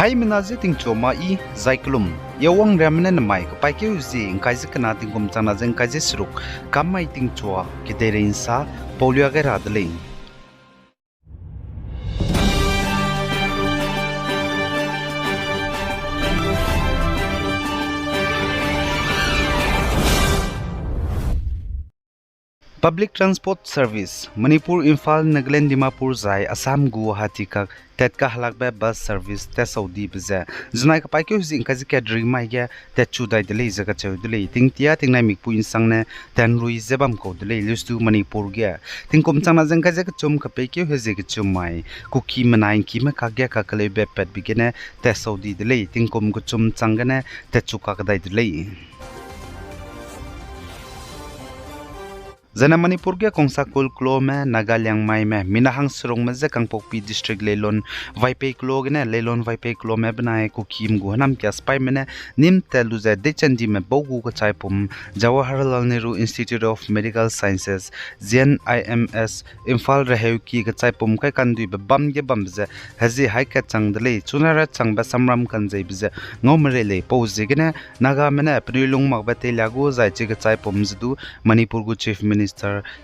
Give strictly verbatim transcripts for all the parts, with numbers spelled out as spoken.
Aimena ze tingchua ma i, zai kelum, Yawang riamme ne nemai kepaîkeu zie ngkai ze kena tingkum changna ze ngkai ze seruk, kam mai tingchua kedeirei nsa paulia gai ra de lei. Public Transport Service, Manipur, Imphal, Nagaland, Dimapur zai Assam Guwahati kak tat kahelakbe bus service tatsau dibe ze, zenai kepaîkeu zie ngkai ze kat ri mai ge tatchu dai de lei ze kacheu de lei. Tingtia tingnai mikpui nsangne tanrui ze bam kau de lei, leusdu Manipur ge. Tingkum changna ze ngkai ze kechum kepeikeu hezie kechum mai, Kuki menai ngkime kakge kakeleube patbe gene tatsau di de lei, tingkum kechum chang gene tatchu kak dai de lei. Zaine Manipur ge Kongsakul keloame, Naga Liangmaime, mina hangserungme je Kangpokpi District Leilon Vaiphei kelo gene, Leilon Vaiphei keloame benai Kukim gu hênam kia sipaime ne nîm tat lu ze deichandime bau gu kechaipum Jawaharlal Nehru Institute of Medical Sciences, J N I M S, Imphal reheuki kechaipum kai kanduibe bâm ge bambe ze hezie hai kat chang de lei, chuna ra changbe samram kanzeibe ze ngau merei lei pau ziegene Nagame ne penui lung makbe teilia gu zai chi kechaipum ze du Manipur gu Chief Minister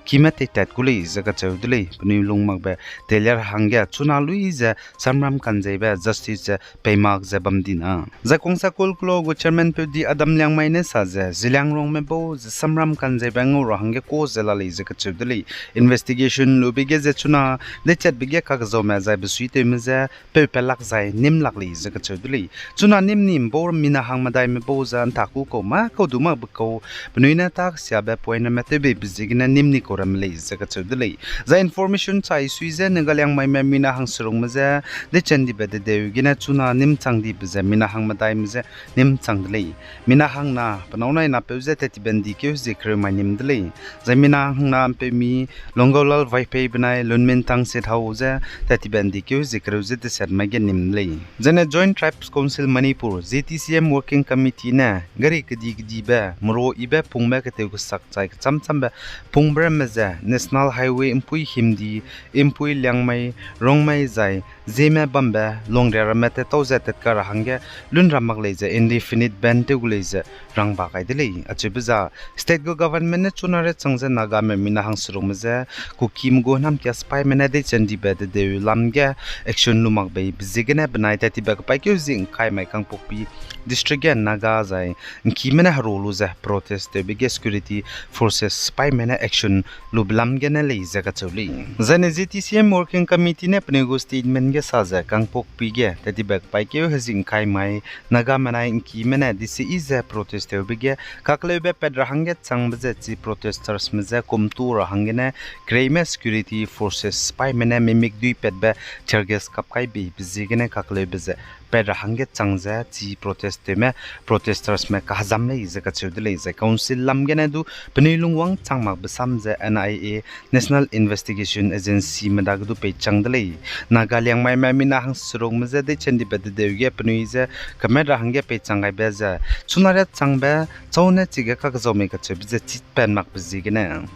kime teitat gu lei ze kacheu de lei. Penui lung makbe teilia ra hangge chuna lui ze samram kanzeibe justice ze peimak ze bam di na. Zai Kongsakul kelo gu chairman peu di Adam Liangmai ne sa ze, Zeliangrongme bau ze samram kanzeibe ngau ra hangge ka ze la lei ze kacheu de lei. Investigation lube ge ze chuna deichatbe ge kakzaume zai besuitewme je peu pelak zai nîm lak lei ze kacheu de lei. Chuna nîm ni mbau mina hang medaime bau ze nta ku kau mâ kau du makbe kau, penui ne tak siabe point ramme tewbeibe ziegene nîm ni kau ramme lei ze kacheu de lei. Zai information chai sui ze Naga Liangmaime mina hangserungme je deichandibe dedeu gene chuna nîm chang dibe ze mina hang medaime je nîm chang de lei. Mina hangna penâu nai napeu ze tattibe ndi keu hezie kereu mai nîm de lei. Zai mina hangna mpeumi Longaulal Vaiphei benai Lunmintang Sethau ze tattibe ndi keu hezie kereu ze deset mai ge nîm de lei. Zaine Joint Tribes Council Manipur, J T C M Working Committee ne gari kedi-kedibe mero ibe pungbe ketew kesak chai kechâm-châmbe pungbe ramme ze National Highway mpui himdi, mpui Liangmai, Rongmai zai Zeme bambe longria ramme tetau ze tatka ra hangge lun ra mak lei ze indefinite ban tew gu lei ze rangba gai de lei. Acheube za, state gu government ne chuna re chang ze Nagame mina hangserungme je Kukim gu hênam kia sipaime ne deichandibe dedeu lam ge action lu mak beibe ziegene benai tattibe kepaîkeu zie ngkai mai Kangpokpi District ge Naga zai ngkime ne heru lu ze protest tewbe ge security forces sipaime ne action lube lam gene lei ze kacheu lei. Zaine J T C M Working Committee ne penui gu statement ge sa ze Kangpokpi ge tattibe kepaîkeu hezie ngkai mai Nagame nai ngkime ne D C E ze protest tewbe ge kakleube pat ra hangge changbe ze chi protestersme je kumtu ra hanggene kereime security forces sipaime ne mimik dui patbe tear gas kap kai beibe ziegene kakleube ze pat ra hangge chang ze chi protest tewme protestersme kahezam lei ze kacheu de lei. Zai council lam gene du penui lungwang chang makbe sam ze N I A, National Investigation Agencyme dage du peichang de lei. Naga Liangmaime mina hangserungme je deichandibe dedeu ge penui je kemat ra hangge peichang gaibe ze chuna re changbe chau ne chige kakzau mei kacheube ze chit pat makbe ziegene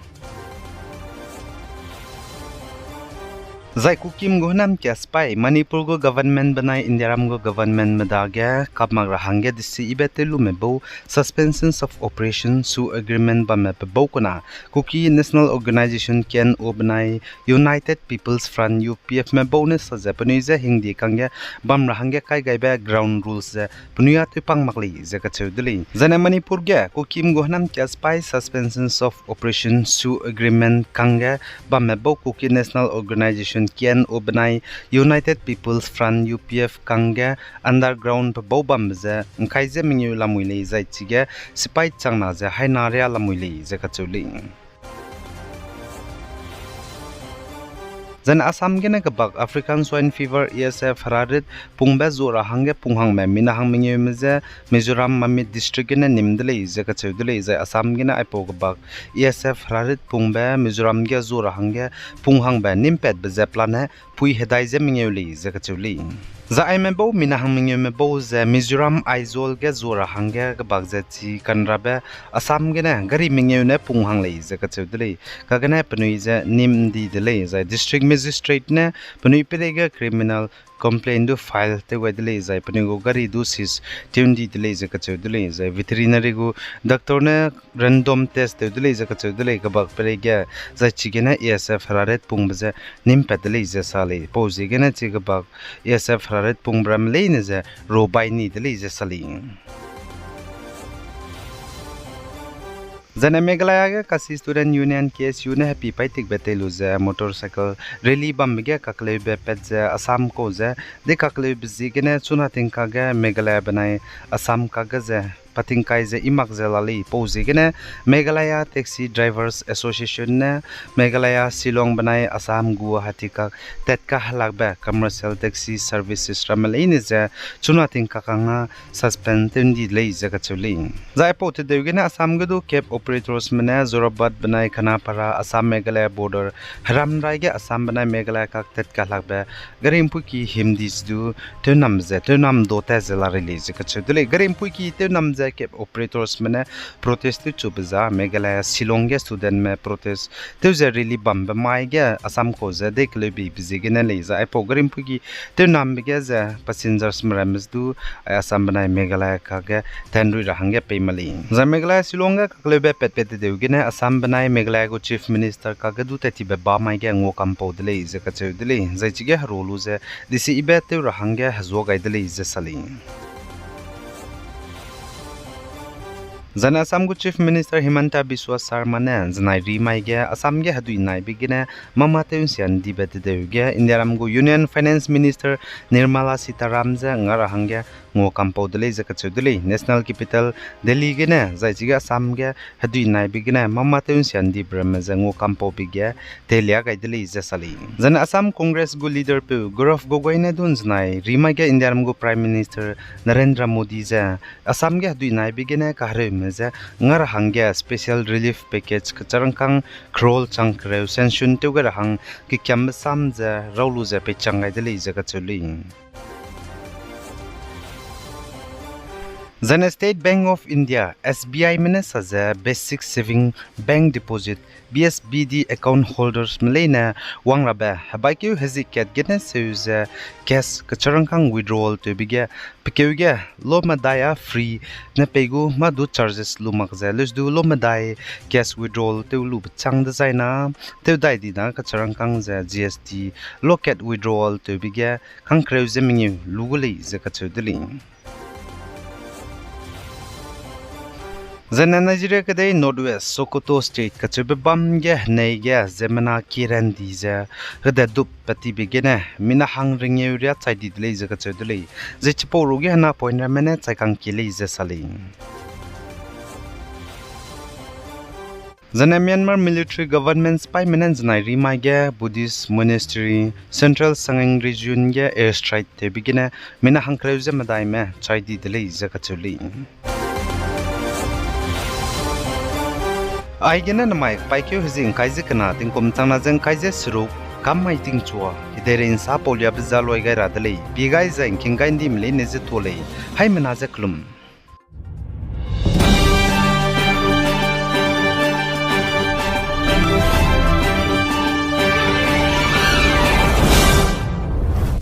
Zai Kukim gu hênam kia sipai, Manipur gu government benai Indiaram gu governmentme dage kap mak ra hangge D C E be tew lume bau Suspensions of Operation su agreement bamme pe bau kuna, Kuki National Organisation, K N O benai United People's Front, U P Fme bau ne sa ze penui je hingdi kangge bam ra hangge kai gaibe ground rules ze penui â tewpang mak lei ze kacheu de lei. Zaine Manipur ge Kukim gu hênam kia sipai Suspensions of Operation su agreement kangge bamme bau Kuki National Organisation, K N O benai United People's Front, U P F kangge underground pe bau bambe ze ngkai ze mengeu lamui lei zai chige sipai changna ze haina ria lamui lei ze kacheu lei. Zaine Assam gene kebak African Swine Fever, A S F, herarit pungbe zu ra hangge pung hangme mina hang mengeume je Mizoram Mamit District gene nîm de lei ze kacheu de lei. Zai Assam gene aipau kebak A S F herarit pungbe Mizoram ge zu ra hangge pung hangbe nîmpatbe ze pelane pui hedai ze mengeu lei ze kacheu lei. Zai aime bau mina hang mengeume bau ze Mizoram Aizawl ge zu ra hangge kebak ze chi kanrabe Assam gene gari mengeu ne pung hang lei ze kacheu de lei. Kagene penui ze nîm ndi de lei. Zai district magistrate ne penui peireige criminal complaint du file tew gai de lei, zai penui gu gari du seize tew ndi de lei ze kacheu de lei, zai veterinary gu doctor ne random test tew de lei ze kacheu de lei, kebak pereige, zai chigene A S F heraret pungbe ze nimpat de lei ze sa lei, pau ziegene chi kebak A S F heraret pungbe ramme leine ze robai ni de lei ze sa lei. Zane Meghalaya ge Khasi Student Union, K S U ne hepi paitikbe tei lu ze motorcycle rally bambe ge kakleube pat ze Assam kau ze, de kakleube ziegene chuna tingkak ge Meghalaya benai Assam kak ge ze patingkai ze i mak ze la lei, pau ziegene Meghalaya Taxi Drivers Association ne Meghalaya Shillong benai Assam Guwahati kak tat kahelakbe commercial taxi services ramme leine ze chuna tingkak hangge suspend tew ndi de lei ze kacheu lei. Zai aipau tedeu gene Assam ge du cab operatorsme ne Jorabat benai Khanapara Assam Meghalaya border heram rai ge Assam benai Meghalaya kak tat kahelakbe gari mpuiki himdi ze du tewnam ze, tewnam do ta ze la rei lei ze kacheu de lei. Gari mpuiki tewnam ze cab operatorsme ne protest tewchube za Meghalaya Shillong ge studentme protest tew ze rally bambe mai ge Assam kau ze de keleubeibe ziegene lei. Zai aipau gari mpuiki tewnambe ge ze passengersme ramme du ai Assam benai Meghalaya kak ge tanrui ra hangge pei ma lei. Zai Meghalaya Shillong ge kakleube patbe tedeu gene Assam benai Meghalaya gu Chief Minister kak ge du tat tibe ba mai ge ngua kampau de lei ze kacheu de lei. Zai chige heru lu ze disi ibe tew ra hangge hezua gai de lei ze sa lei. Zane Assam gu Chief Minister Himanta Biswa Sarma ne zenai ri mai ge Assam ge hedui naibe gene mâ mâ tew nsia ndibe tedeu ge Indiaram gu Union Finance Minister Nirmala Sitharam ze nga ra hangge ngua kampau de lei ze kacheu de lei. National capital Delhi gene zai chige Assam ge hedui naibe gene mâ mâ tew nsia ndibe ramme ze ngua kampaube ge teilia gai de lei ze sa lei. Zane Assam Congress gu leaderpeu Gaurav Gogoi ne du zenai ri mai ge Indiaram gu Prime Minister Narendra Modi ze Assam ge hedui naibe gene kahereume ze nga ra hangge special relief package kecharangkâng crore chang kereu sanction tew gai ra hang kekiambe sam ze raw lu ze peichang gai de lei ze kacheu lei. Zane State Bank of India, S B Ime ne sa ze basic saving bank deposit, B S B D account holdersme leine wang rabe hebaikeu hezie kat gene seu ze cash kecharangkâng withdrawal tewbe ge pekeu ge lo medai â free ne pei gu mâ du charges lu mak ze leuse du lo medai cash withdrawal tew lube chang dezai na tew dai di na kecharangkâng ze G S T lo kat withdrawal tewbe ge kangkereu ze mengeu lu gu lei ze kacheu de lei. Zane Nigeria kedei North West Sokoto State kacheube bam ge henei ge ziemmena ki ran di ze hede dup patibe gene mina hang rengeu riâ chai di de lei ze kacheu de lei. Zai chipau ruge hena point ramme ne chai kang kie lei ze sa lei. Zane Myanmar military government sipaime ne zenai ri mai ge Buddhist monastery Central Sagaing Region ge airstrike tewbe gene mina hangkereu ze medaime chai di de lei ze kacheu lei. Aigene namai paîkeu hezie ngkai ze kena tingkum changna ze ngkai ze seruk kam mai tingchua kedeirei nsa pauliabe ze luai gai ra de lei, pie gai zai ngking gai ndime leine ze tuâ lei, haimena ze kelum.